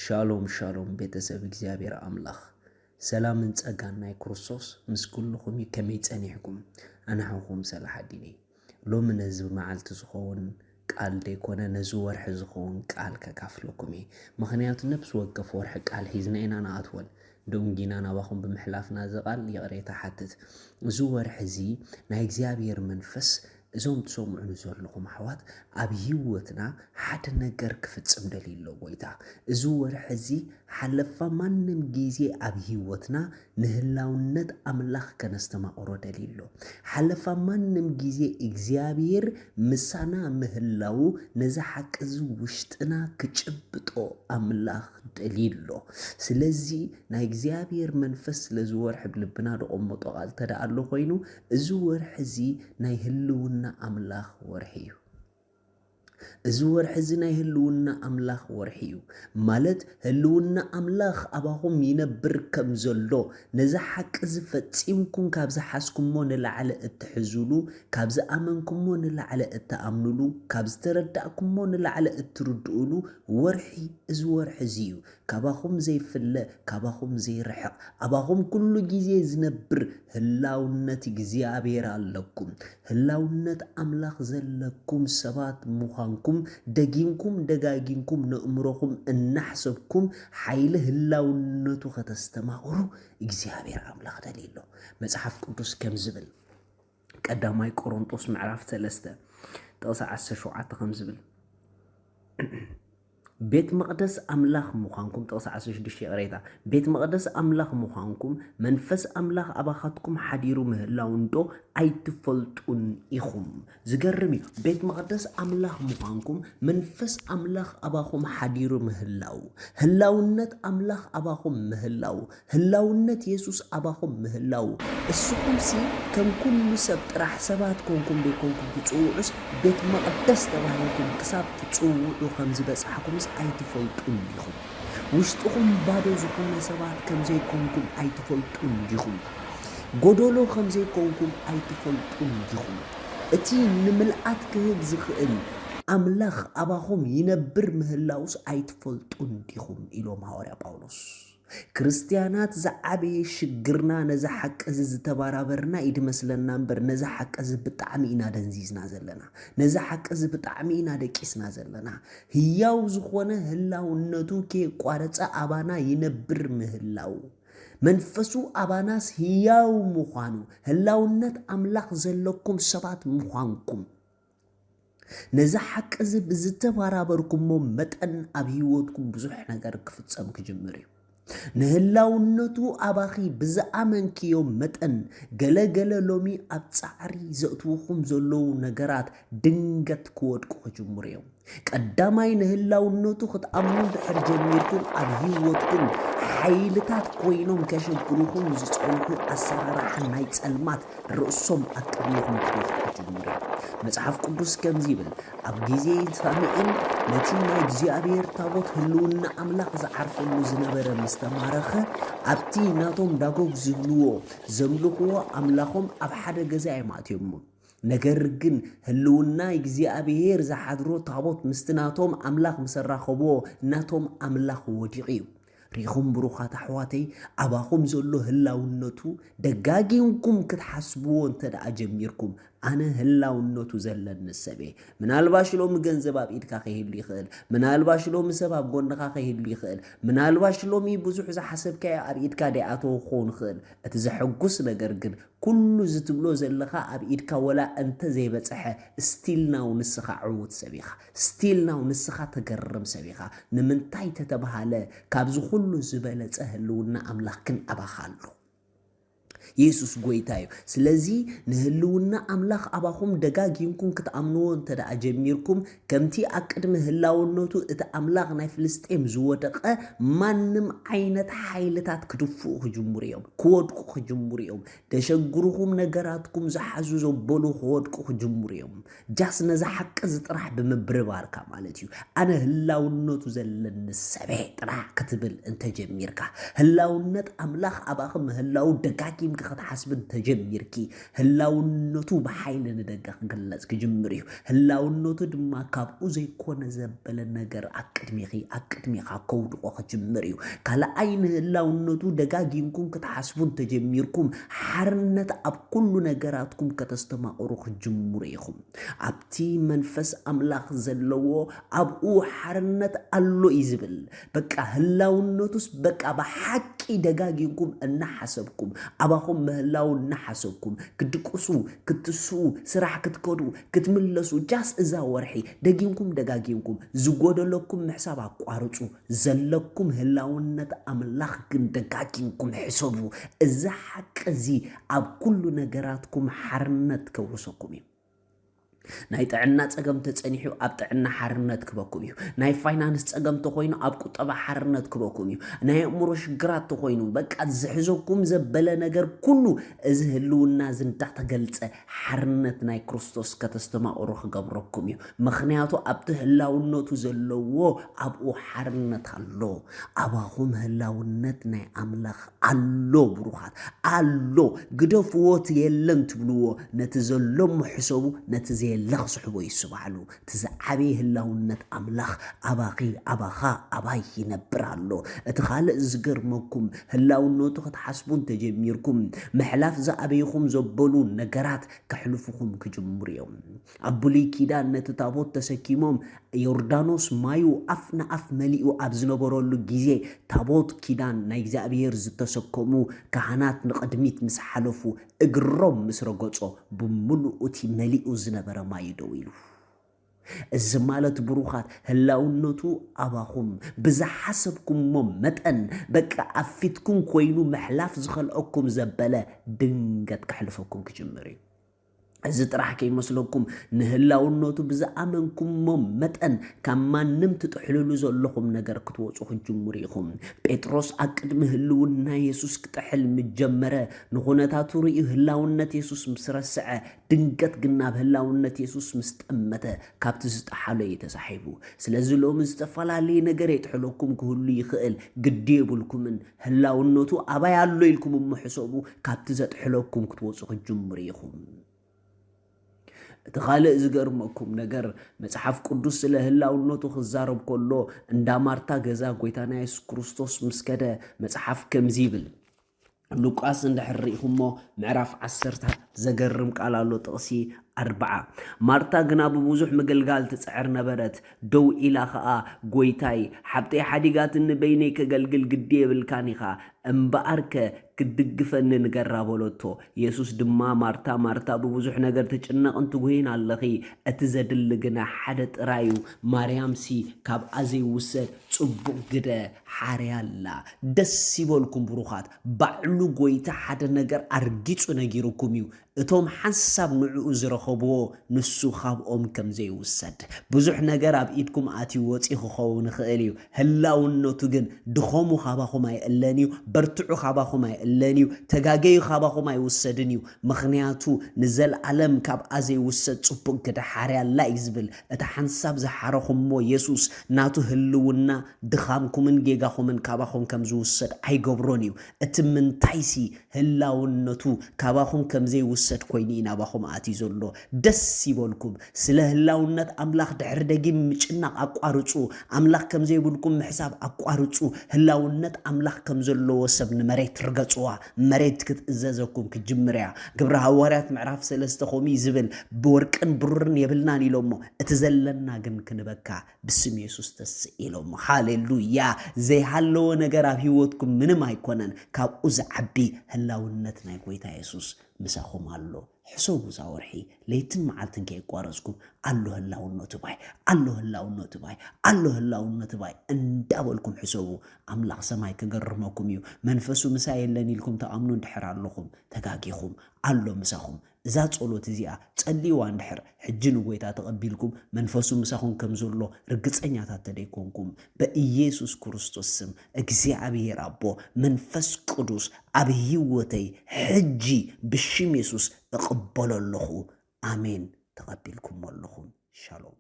ሻሎም ሻሎም ቤተሰብ እግዚኣብሔር ኣምላኽ ሰላምን ጸጋን ናይ ክርስቶስ ምስ ኩልኹም እዩ። ከመይ ጸኒሕኩም? ኣነ ሓውኹም ሰላሓዲን እየ። ሎሚ ነዚ መዓልቲ ዝኸውን ቃል ደይኮነ ነዚ ወርሒ ዝኸውን ቃል ከካፍለኩም እየ። ምኽንያቱ ነብሲ ወከፍ ወርሒ ቃል ሒዝና ኢና ንኣትወን። ደንጊና ናባኹም ብምሕላፍና እዚ ቃል ይቕሬታ ሓትት። እዚ ወርሒ እዚ ናይ እግዚኣብሔር መንፈስ እዞም ትሰምዑኒ ዘለኹም ኣሕዋት ኣብ ህይወትና ሓደ ነገር ክፍጽም ደልዩ ኣሎ ጎይታ። እዚ ወርሒ እዚ ሓለፋ ማንም ግዜ ኣብ ህይወትና ንህላውነት ኣምላኽ ከነስተማቕሮ ደልዩ ኣሎ። ሓለፋ ማንም ግዜ እግዚኣብሔር ምሳና ምህላው ነዚ ሓቂ እዚ ውሽጥና ክጭብጦ ኣምላኽ ደልዩ ኣሎ። ስለዚ ናይ እግዚኣብሔር መንፈስ ስለዚ ወርሒ ብልብና ደቐመጦ ቃል ተደኣ ኣሎ ኮይኑ እዚ ወርሒ እዚ ናይ ህልውና ኣምላኽ ወርሒ እዩ። እዚ ወርሒ እዚ ናይ ህልውና ኣምላኽ ወርሒ እዩ። ማለት ህልውና ኣምላኽ ኣባኹም ይነብር ከም ዘሎ ነዚ ሓቂ እዚ ፈጺምኩም ካብ ዝሓዝኩሞ ንላዕሊ እትሕዙሉ፣ ካብ ዝኣመንኩሞ ንላዕሊ እትኣምኑሉ፣ ካብ ዝተረዳእኩሞ ንላዕሊ እትርድኡሉ ወርሒ እዚ ወርሒ እዚ እዩ። ካባኹም ዘይፍለ፣ ካባኹም ዘይርሕቕ፣ ኣባኹም ኩሉ ግዜ ዝነብር ህላውነት እግዚኣብሔር ኣለኩም። ህላውነት ኣምላኽ ዘለኩም ሰባት ምዃንኩም ደጊምኩም ደጋጊምኩም ነእምሮኹም እናሕሰብኩም ሓይሊ ህላውነቱ ከተስተማቕሩ እግዚኣብሔር ኣምላኽ ደልዩ ኣሎ። መጽሓፍ ቅዱስ ከም ዝብል ቀዳማይ ቆሮንጦስ ምዕራፍ ሰለስተ ጥቕሲ ዓሰርተ ሸውዓተ ከም ዝብል ቤት መቕደስ ኣምላኽ ምዃንኩም፣ ጥቕሲ ዓሰርተ ሽዱሽተ ይቕሬታ፣ ቤት መቕደስ ኣምላኽ ምዃንኩም መንፈስ ኣምላኽ ኣባኻትኩም ሓዲሩ ምህላው እንዶ ኣይትፈልጡን ኢኹም። ዝገርም እዩ። ቤት መቕደስ ኣምላኽ ምዃንኩም መንፈስ ኣምላኽ ኣባኹም ሓዲሩ ምህላው፣ ህላውነት ኣምላኽ ኣባኹም ምህላው፣ ህላውነት የሱስ ኣባኹም ምህላው፣ እስኹምሲ ከም ኩሉ ሰብ ጥራሕ ሰባት ኮንኩም ደይኮንኩም ትጽውዑስ፣ ቤት መቕደስ ተባሂልኩም ክሳብ ትጽውዑ ከም ዝበጻሕኩምስ ኣይትፈልጡን ዲኹም? ውሽጥኹም ባዶ ዝኾነ ሰባት ከም ዘይኮንኩም ኣይትፈልጡን ዲኹም? ጎደሎ ከም ዘይኮንኩም ኣይትፈልጡን ዲኹም? እቲ ንምልኣት ክህብ ዝኽእል ኣምላኽ ኣባኹም ይነብር ምህላውስ ኣይትፈልጡን ዲኹም? ኢሎም ሃዋርያ ጳውሎስ። ክርስትያናት ዝዓበየ ሽግርና ነዚ ሓቂ እዚ ዝተባራበርና እዩ ዝመስለና እምበር ነዚ ሓቂ እዚ ብጣዕሚ ኢና ደንዚዝና ዘለና። ነዚ ሓቂ እዚ ብጣዕሚ ኢና ደቂስና ዘለና። ህያው ዝኾነ ህላውነቱ ከየቋረጸ ኣባና ይነብር ምህላው፣ መንፈሱ ኣባናስ ህያው ምዃኑ፣ ህላውነት ኣምላኽ ዘለኩም ሰባት ምዃንኩም፣ ነዚ ሓቂ እዚ ብዝተባራበርኩሞ መጠን ኣብ ህይወትኩም ብዙሕ ነገር ክፍጸም ክጅምር እዩ። ንህላውነቱ ኣባኺ ብዝኣመንክዮ መጠን ገለ ገለ ሎሚ ኣብ ጻዕሪ ዘእትውኹም ዘለዉ ነገራት ድንገት ክወድቁ ክጅምሩ እዮም። ቀዳማይ ንህላውነቱ ክትኣምኑ እንድሕር ጀሚርኩም ኣብ ህይወትኩም ሓይልታት ኮይኖም ከሸግሩኹም ዝጸንሑ ኣሰራርሓ ናይ ጸልማት ርእሶም ኣብ ቅድሜኹም ክወድቁ ክጅምሩ እዮም። መጽሓፍ ቅዱስ ከምዚ ይብል፣ ኣብ ግዜ ሳሙኤል ነቲ ናይ እግዚኣብሔር ታቦት ህልውና ኣምላኽ ዝዓርፈሉ ዝነበረ ምስ ተማረኸ ኣብቲ ናቶም ዳጎግ ዝብልዎ ዘምልኽዎ ኣምላኾም ኣብ ሓደ ገዛ እዮም ኣእትዮሞ። ነገር ግን ህልውና እግዚኣብሔር ዝሓድሮ ታቦት ምስቲ ናቶም ኣምላኽ ምስ ኣራኸብዎ ናቶም ኣምላኽ ወዲቑ እዩ። ሪኹም ብሩኻት ኣሕዋተይ፣ ኣባኹም ዘሎ ህላውነቱ ደጋጊምኩም ክትሓስብዎ እንተ ደኣ ጀሚርኩም፣ ኣነ ህላውነቱ ዘለኒ ሰብ እየ። ምናልባሽ ሎሚ ገንዘብ ኣብ ኢድካ ከይህሉ ይኽእል። ምናልባሽ ሎሚ ሰብ ኣብ ጎንኻ ከይህሉ ይኽእል። ምናልባሽ ሎሚ ብዙሕ ዝሓሰብካዮ ኣብ ኢድካ ደይኣተወ ክኸውን ይኽእል። እቲ ዘሐጉስ ነገር ግን ኩሉ እዚ ትብሎ ዘለኻ ኣብ ኢድካ ወላ እንተ ዘይበጽሐ፣ still now ንስኻ ዕዉት ሰብ ኢኻ። Still now ንስኻ ተገርም ሰብ ኢኻ። ንምንታይ ተተባሃለ፣ ካብዚ ኩሉ ዝበለጸ ህልውና ኣምላኽ ግን ኣባኻ ኣሎ። የሱስ ጎይታ እዩ። ስለዚ ንህልውና ኣምላኽ ኣባኹም ደጋጊምኩም ክትኣምንዎ እንተ ደኣ ጀሚርኩም፣ ከምቲ ኣብ ቅድሚ ህላውነቱ እቲ ኣምላኽ ናይ ፍልስጤም ዝወደቐ፣ ማንም ዓይነት ሓይልታት ክድፍኡ ክጅምሩ እዮም፣ ክወድቁ ክጅምሩ እዮም። ደሸግሩኹም ነገራትኩም ዝሓዙ ዘበሉ ክወድቁ ክጅምሩ እዮም። ጃስ ነዚ ሓቂ እዚ ጥራሕ ብምብርባርካ ማለት እዩ። ኣነ ህላውነቱ ዘለኒ ሰበ ጥራሕ ክትብል እንተጀሚርካ፣ ህላውነት ኣምላኽ ኣባኺ ምህላው ደጋጊምካ ክትሓስብን ተጀሚርኪ፣ ህላውነቱ ብሓይሊ ንደገ ክግለጽ ክጅምር እዩ። ህላውነቱ ድማ ካብኡ ዘይኮነ ዘበለ ነገር ኣብ ቅድሜኺ፣ ኣብ ቅድሜኻ ከውድቖ ክጅምር እዩ። ካልኣይ፣ ንህላውነቱ ደጋጊምኩም ክትሓስቡን ተጀሚርኩም፣ ሓርነት ኣብ ኩሉ ነገራትኩም ከተስተማቕሩ ክጅምሩ ኢኹም። ኣብቲ መንፈስ ኣምላኽ ዘለዎ ኣብኡ ሓርነት ኣሎ እዩ ዝብል። በቃ ህላውነቱስ በቃ ብሓቂ ደጋጊምኩም እናሓሰብኩም፣ ኣባኹም ምህላው እናሓሰብኩም፣ ክትድቅሱ፣ ክትስኡ፣ ስራሕ ክትከዱ፣ ክትምለሱ፣ ጃስ እዛ ወርሒ ደጊምኩም ደጋጊምኩም ዝጎደለኩም ምሕሳብ ኣቋርጹ። ዘለኩም ህላውነት ኣምላኽ ግን ደጋጊምኩም ሕሰቡ። እዚ ሓቂ እዚ ኣብ ኩሉ ነገራትኩም ሓርነት ከውርሰኩም እዩ። ናይ ጥዕና ጸገም ተጸኒሑ ኣብ ጥዕና ሓርነት ክበኩም እዩ። ናይ ፋይናንስ ጸገም ተኾይኑ ኣብ ቁጠባ ሓርነት ክበኩም እዩ። ናይ ኣእምሮ ሽግራት ተኾይኑ በቃ ዝሕዘኩም ዘበለ ነገር ኩሉ እዚ ህልውና እዚ እንዳተገልጸ ሓርነት ናይ ክርስቶስ ከተስተማቕሩ ክገብረኩም እዩ። ምኽንያቱ ኣብቲ ህላውነቱ ዘለዎ ኣብኡ ሓርነት ኣሎ። ኣባኹም ህላውነት ናይ ኣምላኽ ኣሎ። ብሩኻት ኣሎ። ግደፍዎ፣ እቲ የለን ትብልዎ፣ ነቲ ዘሎ እሞ ሕሰቡ፣ ነቲ ዘየለ ክስሕቦ እዩ። ስባሕሉ እቲ ዝዓበየ ህላውነት ኣምላኽ ኣባኺ፣ ኣባኻ፣ ኣባይ ይነብር ኣሎ። እቲ ካልእ ዝገርመኩም፣ ህላውነቱ ክትሓስቡ እንተጀሚርኩም፣ ምሕላፍ ዝኣበይኹም ዘበሉ ነገራት ከሕልፉኹም ክጅምሩ እዮም። ኣብ ብሉይ ኪዳን ነቲ ታቦት ተሰኪሞም ዮርዳኖስ ማዩ ኣፍ ንኣፍ መሊኡ ኣብ ዝነበረሉ ግዜ፣ ታቦት ኪዳን ናይ እግዚኣብሔር ዝተሰከሙ ካህናት ንቕድሚት ምስ ሓለፉ፣ እግሮም ምስ ረገጾ፣ ብምሉኡ እቲ መሊኡ ዝነበረ ማይ ደው ኢሉ። እዚ ማለት ብሩኻት፣ ህላውነቱ ኣባኹም ብዝሓሰብኩሞ መጠን፣ በቃ ኣብ ፊትኩም ኮይኑ ምሕላፍ ዝኸልአኩም ዘበለ ድንገት ከሕልፈኩም ክጅምር እዩ። እዚ ጥራሕ ከይመስለኩም፣ ንህላውነቱ ብዝኣመንኩሞ መጠን ካብ ማንም ትጥሕልሉ ዘለኹም ነገር ክትወጹ ክትጅምሩ ኢኹም። ጴጥሮስ ኣብ ቅድሚ ህልውና የሱስ ክጥሕል ምስ ጀመረ፣ ንኹነታቱ ርእዩ ህላውነት የሱስ ምስ ረስዐ፣ ድንገት ግን ናብ ህላውነት የሱስ ምስ ጠመተ፣ ካብቲ ዝጠሓሎ እዩ ተሳሒቡ። ስለዚ ሎሚ ዝተፈላለየ ነገር የጥሕለኩም ክህሉ ይኽእል፣ ግዲ የብልኩምን። ህላውነቱ ኣባይ ኣሎ ኢልኩም እሞ ሕሰቡ፣ ካብቲ ዘጥሕለኩም ክትወጹ ክትጅምሩ ኢኹም። እቲ ካልእ ዝገርመኩም ነገር፣ መጽሓፍ ቅዱስ ስለ ህላውነቱ ክዛረብ ከሎ፣ እንዳ ማርታ ገዛ ጎይታና የሱስ ክርስቶስ ምስ ከደ፣ መጽሓፍ ከምዚ ይብል። ሉቃስ እንድሕር ርኢኹሞ፣ ምዕራፍ ዓሰርተ ዘገርም ቃል ኣሎ፣ ጥቕሲ ኣርብዓ። ማርታ ግና ብብዙሕ ምግልጋል ትጽዕር ነበረት፣ ደው ኢላ ኸኣ፣ "ጎይታይ፣ ሓብተይ ሓዲጋትኒ፣ በይነይ ከገልግል ግዲ የብልካን ኢኻ፣ እምበኣርከ ክትድግፈኒ ንገራ" በለቶ። የሱስ ድማ፣ "ማርታ፣ ማርታ፣ ብብዙሕ ነገር ትጭነቕን ትጉህይን ኣለኺ፣ እቲ ዘድሊ ግና ሓደ ጥራይ እዩ። ማርያምሲ ካብኣ ዘይውሰድ ጽቡቕ ግደ ሓርያ ኣላ።" ደስ ይበልኩም ብሩኻት፣ ባዕሉ ጎይታ ሓደ ነገር ኣርጊጹ ነጊሩኩም እዩ። እቶም ሓንሳብ ንዕኡ ዝረኸብዎ፣ ንሱ ካብኦም ከም ዘይውሰድ። ብዙሕ ነገር ኣብ ኢድኩም ኣትዩ ወጺኡ ክኸውን ይኽእል እዩ። ህላውነቱ ግን፣ ድኸሙ ካባኹም ኣይእለን እዩ፣ በርትዑ ካባኹም ኣይእለን እዩ፣ ተጋገዩ ካባኹም ኣይውሰድን እዩ። ምኽንያቱ ንዘለኣለም ካብኣ ዘይውሰድ ጽቡቕ ግደ ሓርያ ኣላ እዩ ዝብል። እቲ ሓንሳብ ዝሓረኹሞ የሱስ፣ ናቱ ህልውና ድኻምኩምን ጌጋኹምን ካባኹም ከም ዝውሰድ ኣይገብሮን እዩ። እቲ ምንታይሲ፣ ህላውነቱ ካባኹም ከም ዘይውሰድ ኮይኑ እዩ ናባኹም ኣትዩ ዘሎ። ደስ ይበልኩም። ስለ ህላውነት ኣምላኽ ድሕሪ ደጊም ምጭናቕ ኣቋርጹ። ኣምላኽ ከም ዘይብልኩም ምሕሳብ ኣቋርጹ። ህላውነት ኣምላኽ ከም ዘለዎ ሰብ ንመሬት ርገጽዋ። መሬት ክትእዘዘኩም ክጅምር እያ። ግብረ ሃዋርያት ምዕራፍ ሰለስተ ከምኡ እዩ ዝብል፣ "ብወርቅን ብሩርን የብልናን" ኢሎሞ፣ "እቲ ዘለና ግን ክንበካ ብስም የሱስ ተስእ" ኢሎሞ። ሃሌሉያ! ዘይሃለወ ነገር ኣብ ህይወትኩም ምንም ኣይኮነን። ካብኡ ዝዓቢ ህላውነት ናይ ጎይታ የሱስ ምሳኹም ኣሎ። ሕሰቡ፣ እዛ ወርሒ ለይትን መዓልትን ከየቋረጽኩም፣ "ኣሎ ህላውነቱ ባይ፣ ኣሎ ህላውነቱ ባይ፣ ኣሎ ህላውነቱ ባይ" እንዳበልኩም ሕሰቡ። ኣምላኽ ሰማይ ክገርመኩም እዩ። መንፈሱ ምሳይ የለን ኢልኩም ትኣምኑ እንድሕር ኣለኹም፣ ተጋጊኹም። ኣሎ ምሳኹም። እዛ ጸሎት እዚኣ ጸልይዋ እንድሕር፣ ሕጂ ንጎይታ ተቐቢልኩም፣ መንፈሱ ምሳኹም ከም ዘሎ ርግጸኛታት ተደይኮንኩም፣ በኢየሱስ ክርስቶስ ስም፣ እግዚኣብሔር ኣቦ፣ መንፈስ ቅዱስ ኣብ ህይወተይ ሕጂ ብሽም የሱስ እቕበሎ ኣለኹ። ኣሜን። ተቐቢልኩሞ ኣለኹም። ሻሎም።